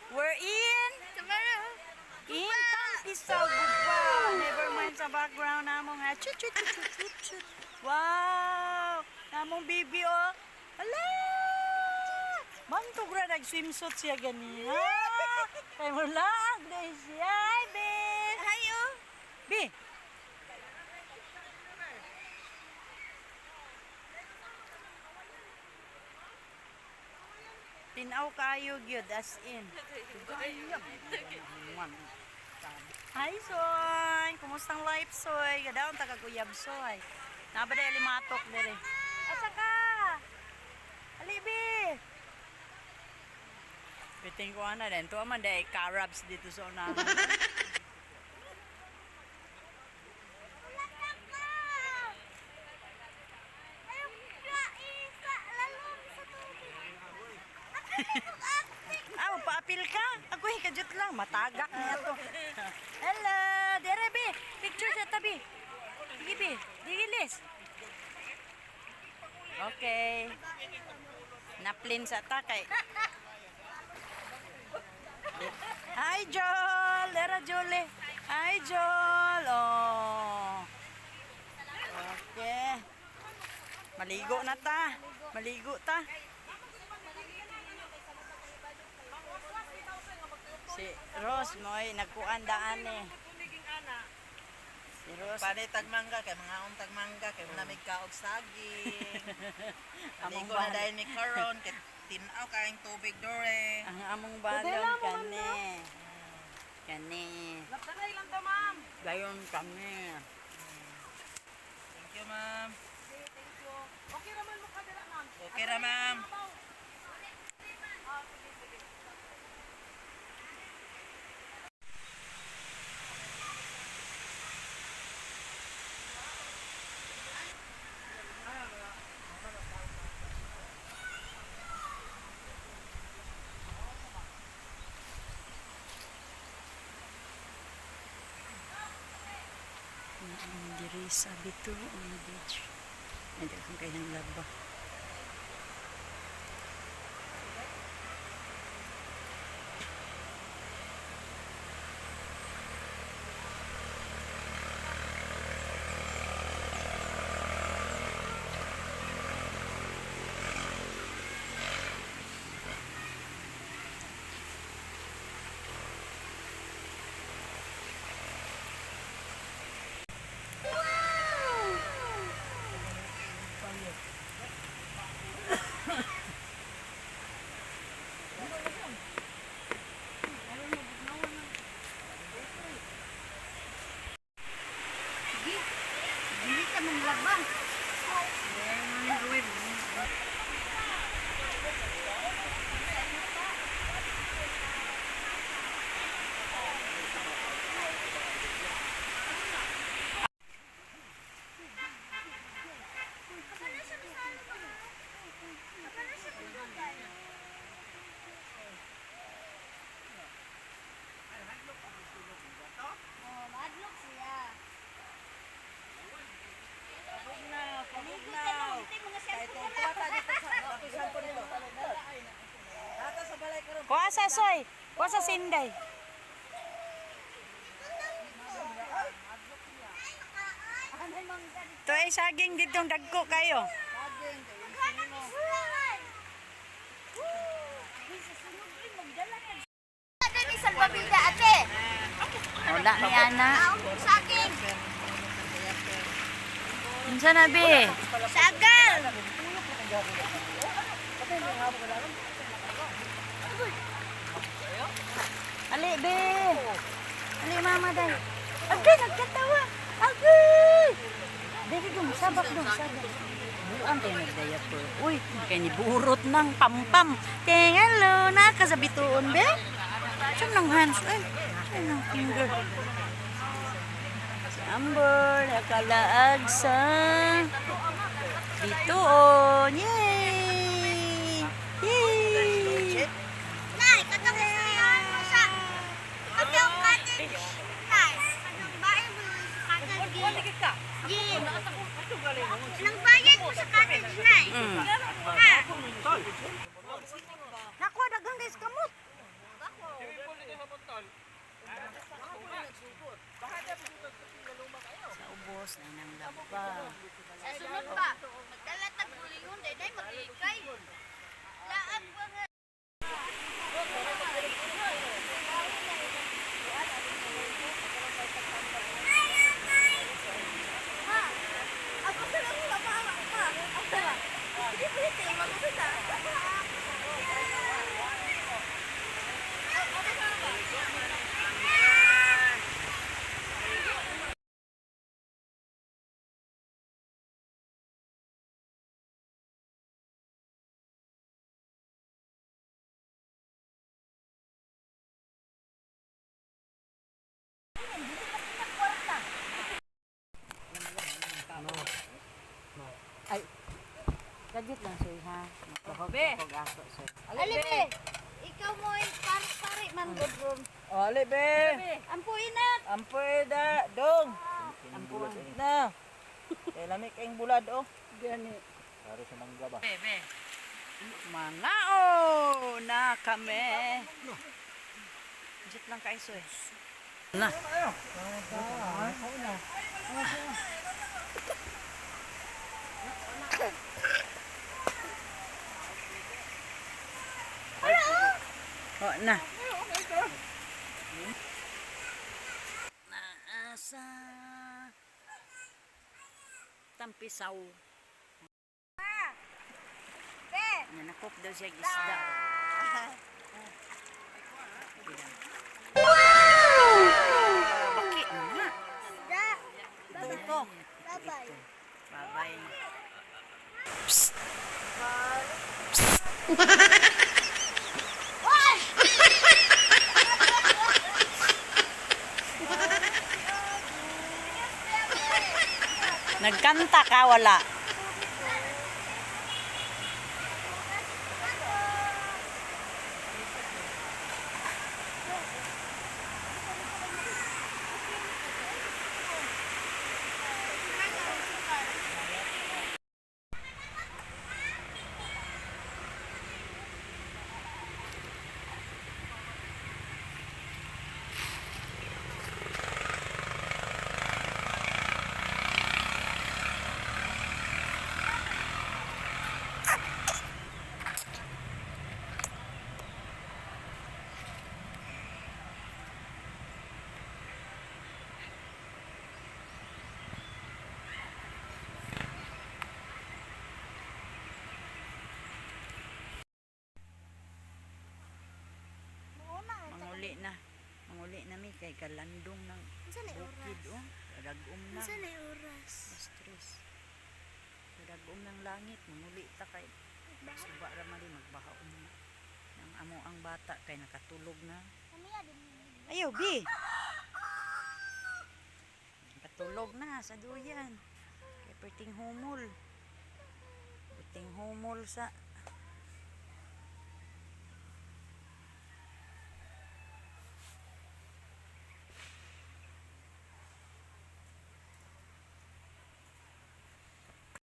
We're in Tomorrow. In Tampisaw, Guba. Never mind sa background namong ha. Chut chut chut chut chut chut. Wow! Namong bibi oh. Hala! Mantog ra nag-swimsuit siya ganina. Kay mo laag na siya. Hi, be. Hi, oh. Bi. Tinaw kayo gyud as in. Hi, Soy! Kumusta ang life, Soy? Gadaon ta kaguyab, Soy. Naba dahil limatok dere. Asa ka? Ali, bi! Piting ko ana din. Tuwa man dahil carabs dito sa unahan. Ah, paapil ka? Ako hikajut lang. Matagak niya to. Hello! Dere, bi! Picture sa tabi. Sige, bi. Digilis. Okay. Naplin sa takay. Hi, Joel! Lera, Julie. Hi, Joel! Oh. Okay. Maligo na ta. Maligo ta. Si Rose mo'y nagkuan daan eh. Si Rose. Panay tagmangga kay mga on tagmangga kay lamig ka og saging. Among Maligo na dahil ni karon kay tin-aw kaayong tubig dore. Ang among balon kani. Kani. Lapsanay lang to, ma'am. Dayon kami. Thank you, ma'am. Thank you. Okay raman mo kadala, ma'am. Okay ra, ma'am. Ah, sige, sige. Diri sa Bituon Beach. Ay, daghan kayong laba. Dili ka manglaba. Madlok siya. Pabugnaw, pabugnaw. Kay itong plata dito sa apisan ko nito. Ata sa balay karon. Kuha sa soy. Kuha sa sinday. To ay saging ditong dagko kayo. Dali salbabida ate. Wala ni ana. Ang saging. Unsa na be? Sagal. Ali be. Ali mama day. Agay nagkatawa. Agay. Dili dong sabak dong sabak. Buang tayo nagdayapper. Uy, kay ni burot ng pampam. Tingalo na ka sa bituon be. Saan ng hands? Ay, saan ng finger? Si Amber, nakalaag sa bituon. Yay! Yay! Nay, katong mo sa katong cottage. Nay, katong bahay mo sa cottage. Ye. Nang bayad mo sa cottage, nay. Ha? Nakuha daghang guys kamot. Tapos na nang laba. Sa sunod pa, magdala tag bulingon, day maglikay. Laag ba nga? Ma, ako sa lang pa, ma, ma, ako sa Hindi pwede, mag-usa. Ay, Dagit lang sir ha. Magpahog Be. ako sir. Alibe, ikaw mo ay pare-pare man good room. Ali be. Ampuin na. Ampoy da dong. Ampoy na. Kay lami kayong bulad oh. Gani. Para sa mangga ba? Be, be. Mangao na kami. Jit lang kayo sir. Na. Oh, na. Naasa tampisaw. Be. Nanakop daw siya isda. Wow! Baki na. Da. Ito ito. Bye-bye. Bye-bye. Psst. Nagkanta ka wala? Manguli na. Manguli na mi kay kalandong ng Unsa na bukid oras? oh. Kadagom na. Unsa na oras? Stress. Kadagom ng langit manguli ta kay suba ra mali magbahaon na. Ang amo ang bata kay nakatulog na. Ayaw, bi. Nakatulog na sa duyan. Kay perting humol. Perting humol sa